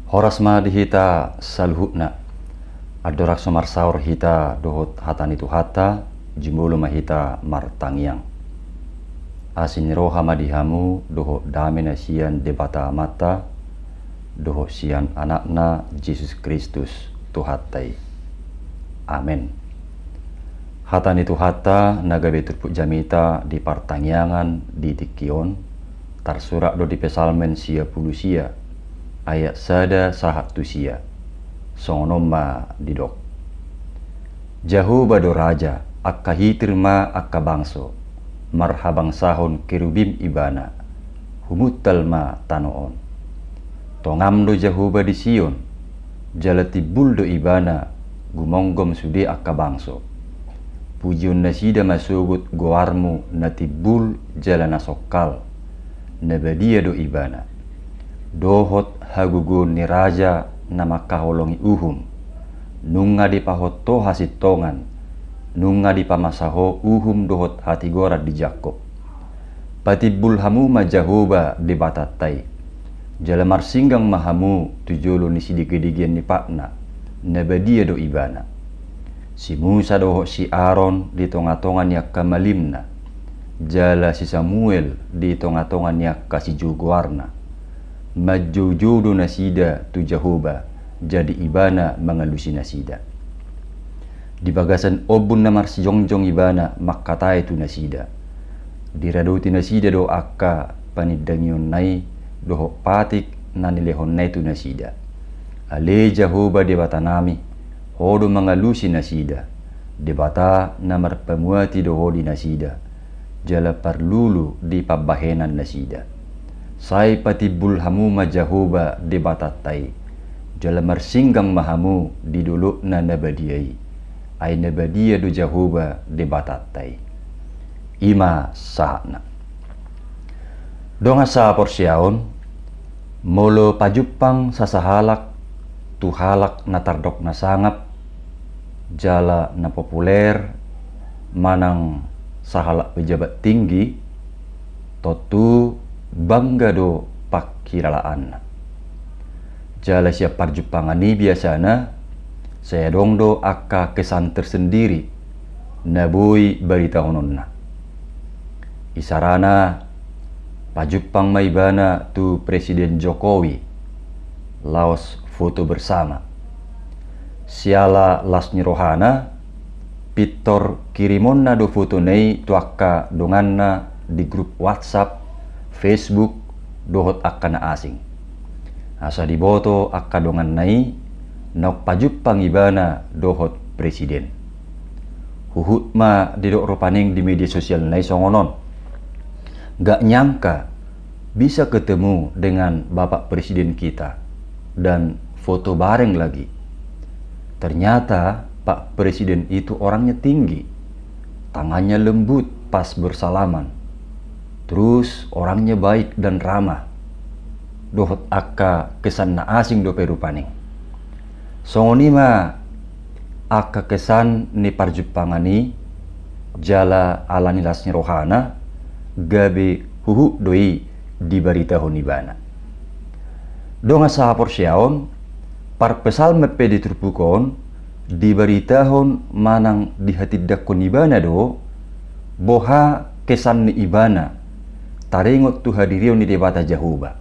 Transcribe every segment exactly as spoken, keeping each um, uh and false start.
Horas ma di hita saluhutna. Andorang so marsaor hita dohot hata ni Tuhanta, jumolo ma hita martangiang. Asi ni roha ma di hamu dohot dame na sian Debata Amanta dohot sian Anakna Jesus Kristus Tuhanta i. Amen. Hata ni Tuhanta na gabe turpuk jamita di partangiangan di tingki on, tarsurat do di Psalmen sia pulu sia, ayat sada sahat tu sia. Songon on ma didok: Jahowa do raja, angka hitir ma angka bangso, marhabangsahon kerubim Ibana, humuntal ma tano on. Tongam do Jahowa di Sion, jala timbul do Ibana gumonggom sude angka bangso. Pujion nasida ma sogot goarmu na timbul jala na songkal, na badia do Ibana. Dohot hagogoon ni raja na mangkaholongi uhum, nunga dipahot ho hasintongan, nunga dipamasa ho uhum dohot hatigoran di Jakkob. Patimbul hamu ma Jahowa Debatanta i, jala marsinggang ma hamu tu jolo ni sidegedegean ni patna, na badia do Ibana. Si Musa dohot si Aron di tongatonga ni angka malimna, jala si Samuel di tongatonga ni angka sijou goarna. Manjoujou do nasida tu Jahowa, jadi Ibana mangalusi nasida. Di bagasan ombun na marsijongjong Ibana mangkatai tu nasida. Diradoti nasida do angka panindangionna i dohot patik na nilehonna i tu nasida. Ale Jahowa Debatanami, Ho do mangalusi nasida. Debata na marpamuati do Ho di nasida, jala parlulu di pambahenan nasida. Sai patimbul hamu ma Jahowa Debatanta i, jala marsinggang ma hamu di dolokna na badia i, ai na badia do Jahowa Debatanta i. I ma sahatna. Dongan sahaporseaon, molo pajumpang sasahalak tu halak na tardok na sangap, jala na populer, manang sahalak pejabat tinggi, tontu bangga do panghilalaanna. Jala sian parjumpangan i biasana, sai adong do angka kesan tersendiri na boi baritahononna. Isarana, pajumpang ma ibana tu Presiden Jokowi, laos foto bersama. Siala las ni rohana, pintor kirimonna do fotona i tu angka donganna di grup WhatsApp, Facebook, dohot angka na asing. Asa diboto angka donganna i, naung pajumpang ibana dohot presiden. Huhut ma didok rupani di media sosialna i songon on: Gak nyangka bisa ketemu dengan Bapak Presiden kita dan foto bareng lagi. Ternyata Pak Presiden itu orangnya tinggi, tangannya lembut pas bersalaman. Terus orangnya baik dan ramah. Dohot angka kesan na asing dope rupani. Songon i ma angka kesan ni parjumpangan i, jala ala ni las ni rohana, gabe huhut do i dibaritahon ibana. Dongan sahaporseaon, parpsalmen pe di turpuk on, dibaritahon manang dihatindangkon ibana do, boha kesan ni ibana, taringot tu hadirion ni Debata Jahowa.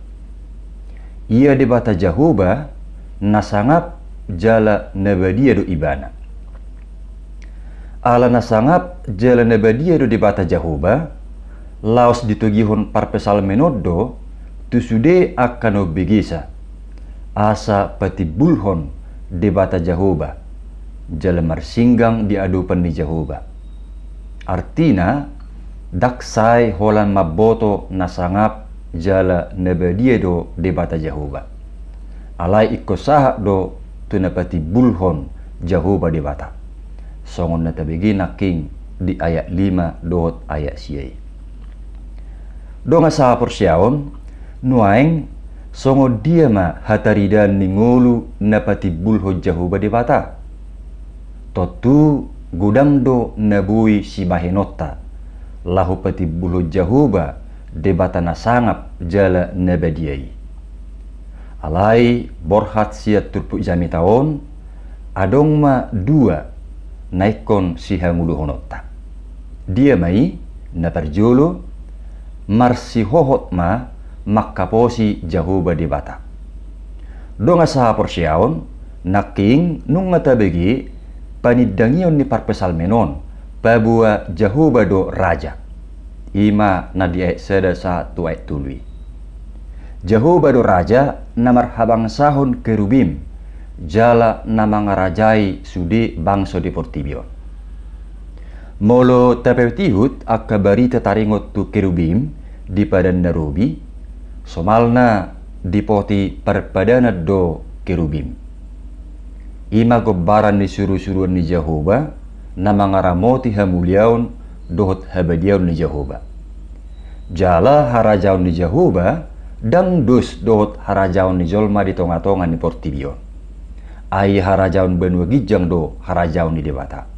Ia Debata Jahowa, na sangap jala na badia do ibana. Ala na sangap jala na badia do Debata Jahowa, laos ditogihon parpsalmen on do tu sude angka na umbegesa, asa patimbulhon Debata Jahowa, jala marsinggang di adopan ni Jahowa. Artina, ndang sai holan mamboto na sangap jala na badia do Debata Jahowa. Alai ingkon sahat do tu na patimbulhon Jahowa Debata. Songon na tabege nangkin di ayat lima dohot ayat sia i. Dongan sahaporseaon, nuaeng songon dia ma hataridaan ni ngolu na patimbulhon Jahowa Debata? Tontu godang do na boi sibahenonta laho patimbulhon Jahowa, Debata na sangap jala na badia i. Alai borhat sian turpuk jamita on, adong ma dua na ingkon sihangoluhononta. Dia ma i? Na parjolo, marsihohot ma mangkaposi Jahowa Debata. Dongan sahaporseaon, nangkin nunga tabege panindangion ni parpsalmen on, paboa Jahowa do raja. I ma na di ayat sada sahat tu ayat tolu i. Jahowa do raja na marhabangsahon kerubim, jala na mangarajai sude bangso di portibi on. Molo tapaihutihut angka barita taringot tu kerubim di Padan na Robi, somalna di poti parpadanan do kerubim. I ma gombaran ni surusuruan ni Jahowa, na mangaramoti hamuliaon dohot habadiaon ni Jahowa. Jala harajaon ni Jahowa ndang dos dohot harajaon ni jolma di tongatonga ni portibi on. Ai harajaon banua ginjang do harajaon ni Debata.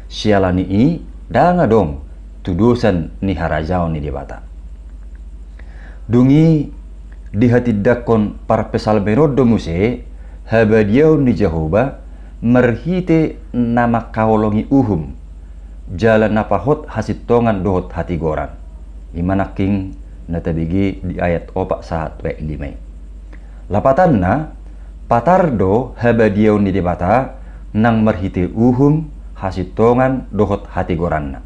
Siala ni i ndang adong tudosan ni harajaon ni Debata. Dung i, dihatindangkon parpsalmen on do muse habadiaon ni Jahowa marhite na mangkaholongi uhum, jala na pahot hasintongan dohot hatigoran. I ma nangkin na tabege di ayat opat sahat tu ayat lima i. Lapatanna, patar do habadiaon ni Debata nang marhite uhum, hasintongan dohot hatigoranna.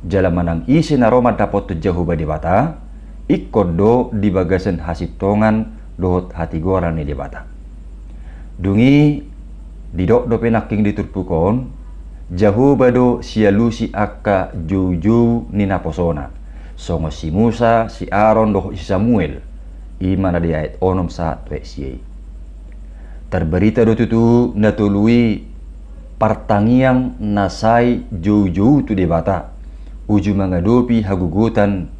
Jala manang ise na ro mandapothon Jahowa Debata, ingkon do di bagasan hasintongan dohot hatigoran ni Debata. Dung i, didok dope nangkin di turpuk on, Jahowa do sialusi angka joujou ni naposona, songon si Musa, si Aron dohot si Samuel. I ma na di ayat onom sahat tu ayat sia i. Tarbarita do tutu na tolu i partangiang na sai joujou tu Debata, uju mangadopi hagogotan,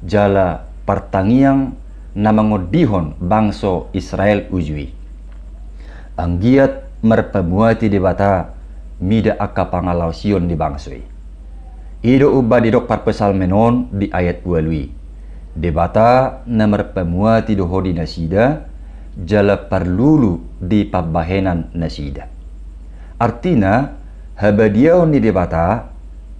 jala partangiang na mangondihon bangso Israel uju i. Anggiat marpamuati Debata mida angka pangalaosion ni bangso i. I do umbahen didok parpsalmen on di ayat ualu i, Debata na marpamuati do Ho di nasida, jala parlulu di pambahenan nasida. Artina, habadiaon ni Debata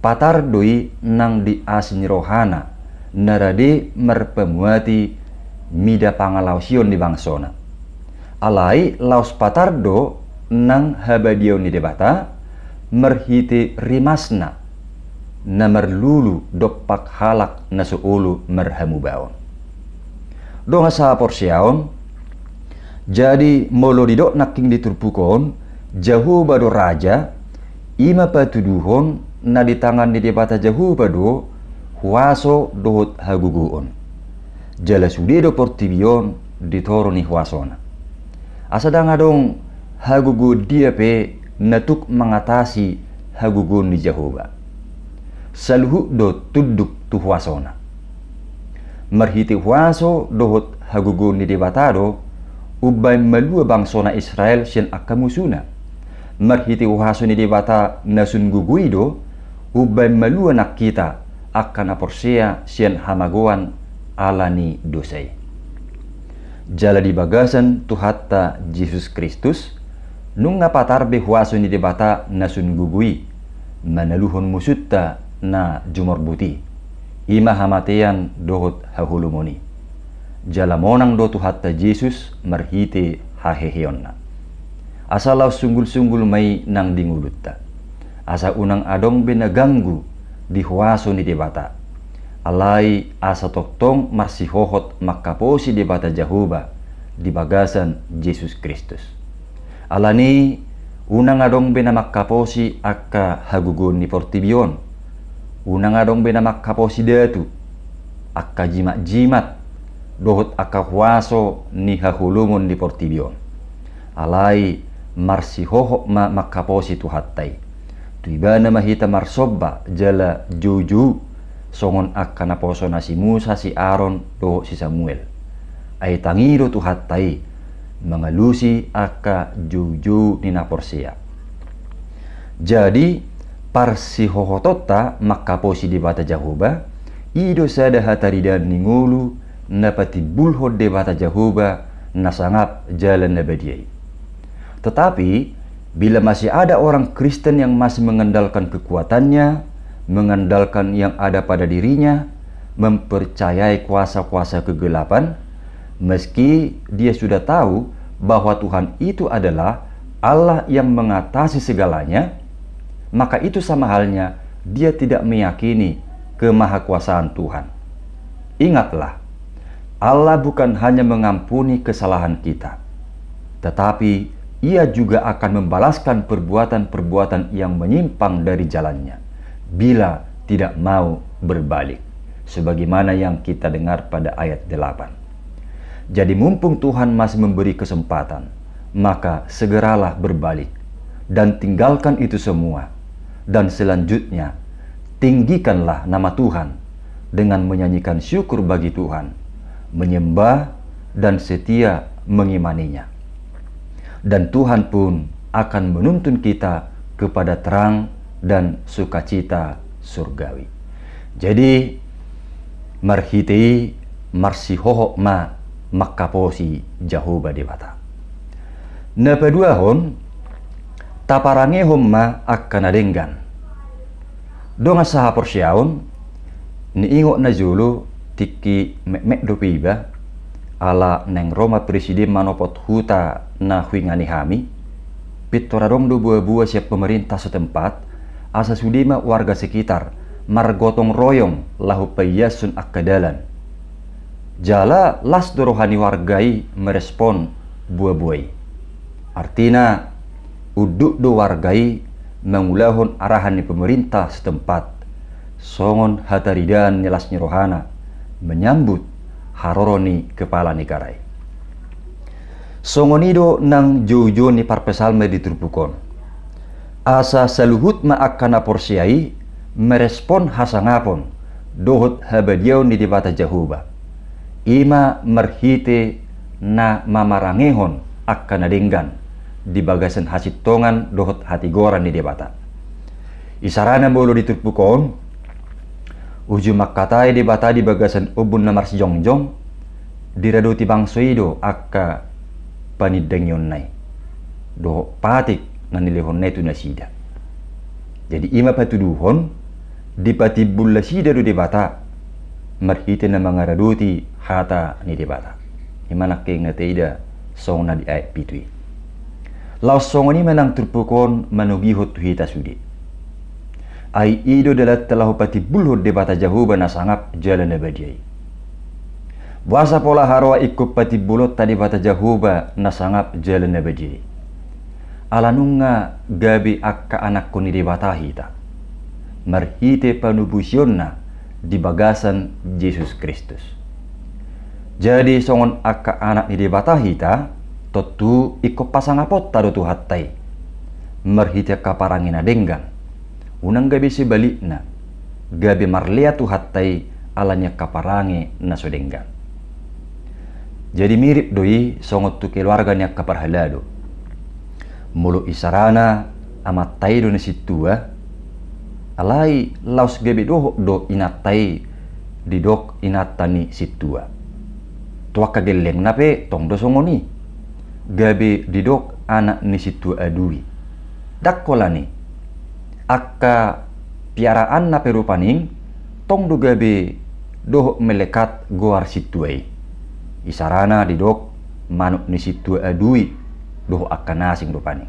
patar do i nang di asi ni rohana, na rade marpamuati mida pangalaosion ni bangsona. Alai laos patar do nang habadiaon ni Debata marhite rimasna na marlulu dompak halak na so olo marhamubaon. Dongan sahaporseaon, jadi molo didok nangkin di turpuk on, Jahowa do raja, i ma patuduhon na di tangan ni Debata Jahowa do huaso dohot hagogoon. Jala sude do portibi on di toru ni huasona. Asa ndang adong hagogoon dia pe na tuk mangatasi hagogoon ni Jahowa. Saluhut do tunduk tu huasona. Marhite huaso dohot hagogoon ni Debata do umbahen malua bangsona Israel sian angka musuna. Marhite huaso ni Debata na sun gogo i do umbahen malua nang hita angka na porsea sian hamagoan ala ni dosa i. Jala di bagasan Tuhanta Jesus Kristus, nunga patar be huaso ni Debata na sun gogo i manaluhon musunta na jumorbut i, i ma hamatean dohot haholomon i. Jala monang do Tuhanta Jesus marhite haheheonna. Asa laos sunggulsunggul ma i nang di ngolunta. Asa unang adong be na ganggu di huaso ni Debata. Alai asa tongtong marsihohot mangkaposi Debata Jahowa di bagasan Jesus Kristus. Alani i, unang adong be na mangkaposi angka hagogoon ni portibi on. Unang adong be na mangkaposi datu, angka jimatjimat, dohot angka huaso ni haholomon ni portibi on. Alai marsihohot ma mangkaposi Tuhanta i. Tu Ibana ma hita marsomba jala joujou, songon angka naposona si Musa, si Aron dohot si Samuel. Ai tang i do Tuhanta i mangalusi angka joujou ni na porsea. Jadi, parsihohotonta mangkaposi Debata Jahowa, i do sada hataridaan ni ngolu na patimbulhon Debata Jahowa na sangap jala na badia i. Tetapi, bila masih ada orang Kristen yang masih mengandalkan kekuatannya, mengandalkan yang ada pada dirinya, mempercayai kuasa-kuasa kegelapan, meski dia sudah tahu bahwa Tuhan itu adalah Allah yang mengatasi segalanya, maka itu sama halnya dia tidak meyakini kemahakuasaan Tuhan. Ingatlah, Allah bukan hanya mengampuni kesalahan kita, tetapi Ia juga akan membalaskan perbuatan-perbuatan yang menyimpang dari jalannya, bila tidak mau berbalik, sebagaimana yang kita dengar pada ayat delapan. Jadi, mumpung Tuhan masih memberi kesempatan, maka segeralah berbalik dan tinggalkan itu semua. Dan selanjutnya, tinggikanlah nama Tuhan dengan menyanyikan syukur bagi Tuhan, menyembah dan setia mengimani-Nya. Dan Tuhan pun akan menuntun kita kepada terang dan sukacita surgawi. Jadi, marhite i marsihohot ma mangkaposi Jahowa Debata. Na paduahon, taparangehon ma angka na denggan. Dongan sahaporseaon, niingot najolo tingki metmet dope iba, ala naeng ro ma presiden manopot huta na huingani hami, pintor adong do boaboa sian pemerintah setempat, asa sude ma warga sekitar margotong royong laho paiashon angka dalan. Jala las do roha ni warga i merespon boaboa i. Artina, unduk do warga i mangulahon arahan ni pemerintah setempat, songon hataridaan ni las ni rohana menyambut haroro ni kepala negara i. Songon i do nang joujou ni parpsalmen di turpuk on. Asa saluhut ma angka na porsea i merespon hasangapon dohot habadiaon ni Debata Jahowa. I ma marhite na mamarangehon angka na denggan di bagasan hasintongan dohot hatigoran ni Debata. Isarana molo di turpuk on, uju mangkatai Debata di bagasan ombun na marsijongjong, diradoti bangso i do angka panindangionna i dohot patik na nilehonna i tu nasida. Jadi, i ma patuduhon, dipatimbul nasida do Debata marhite na mangaradoti hata ni Debata. I ma nangkin na taida songon na di ayat pitu i. Laos songon i ma nang turpuk on manogihon tu hita sude. Ai i do dalanta laho patimbulhon Debata Jahowa na sangap jala na badia i. Boasa pola haroa ingkon patimbulonta Debata Jahowa na sangap jala na badia i? Ala nunga gabe angka anakkon ni Debata hita marhite panobusionna di bagasan Jesus Kristus. Jadi, songon angka anak ni Debata hita, tontu ingkon pasangaponta do Tuhanta i marhite angka parange na denggan. Unang gabe sebalikna, gabe marlea Tuhanta i ala ni angka parange na so denggan. Jadi, mirip do i songon tu keluarga ni angka parhalado. Molo isarana amanta i do na sintua, alai laos gabe dohot do inanta i didok inanta ni sintua. Tu angka gellengna pe tong do songon i, gabe didok anak ni sintua adui. Ndang holan i, angka piaraanna pe rupani tong do gabe dohot melekat goar sintua i. Isarana didok manuk ni sintua adui dohot angka na asing rupani.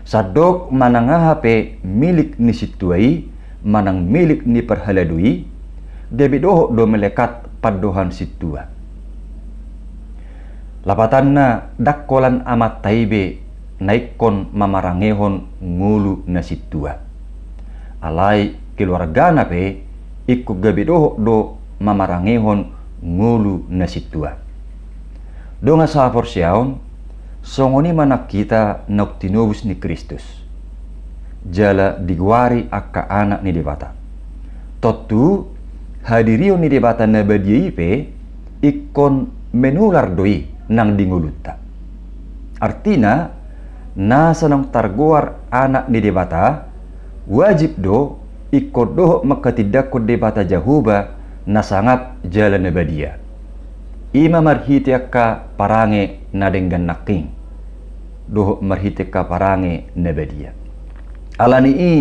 Sandok manang aha pe milik ni sintua i manang milik ni parhalado i, gabe dohot do melekat pandohan sintua. Lapatanna, ndang holan amanta i be na ingkon mamarangehon ngolu na sintua. Alai keluargana pe ingkon gabe dohot do mamarangehon ngolu na sintua. Dongan sahaporseaon, songon i ma nang hita naung tinobus ni Kristus jala digoari angka anak ni Debata. Tontu, hadirion ni Debata na badia i pe ingkon menular do i nang di ngolunta. Artina, nasa naung targoar anak ni Debata, wajib do ingkon dohot manghatindanghon Debata Jahowa na sangap jala na badia. I ma marhite angka parange na denggan nangkin, dohot marhite angka parange na badia. Ala ni i,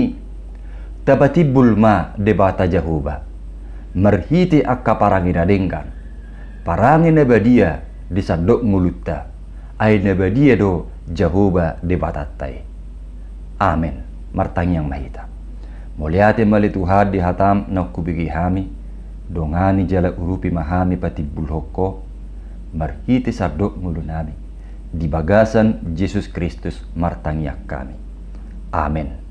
tapatimbul ma Debata Jahowa marhite angka parange na denggan, parange na badia di sandok ngolunta, ai na badia do Jahowa Debatanta i. Amen. Martangiang ma hita. Mauliate ma ale Tuhan di hatam naung hubege hami, dongani jala urupi ma hami patimbulhon Ho marhite sandok ngolunami. Di bagasan Jesus Kristus martangiang hami. Amen.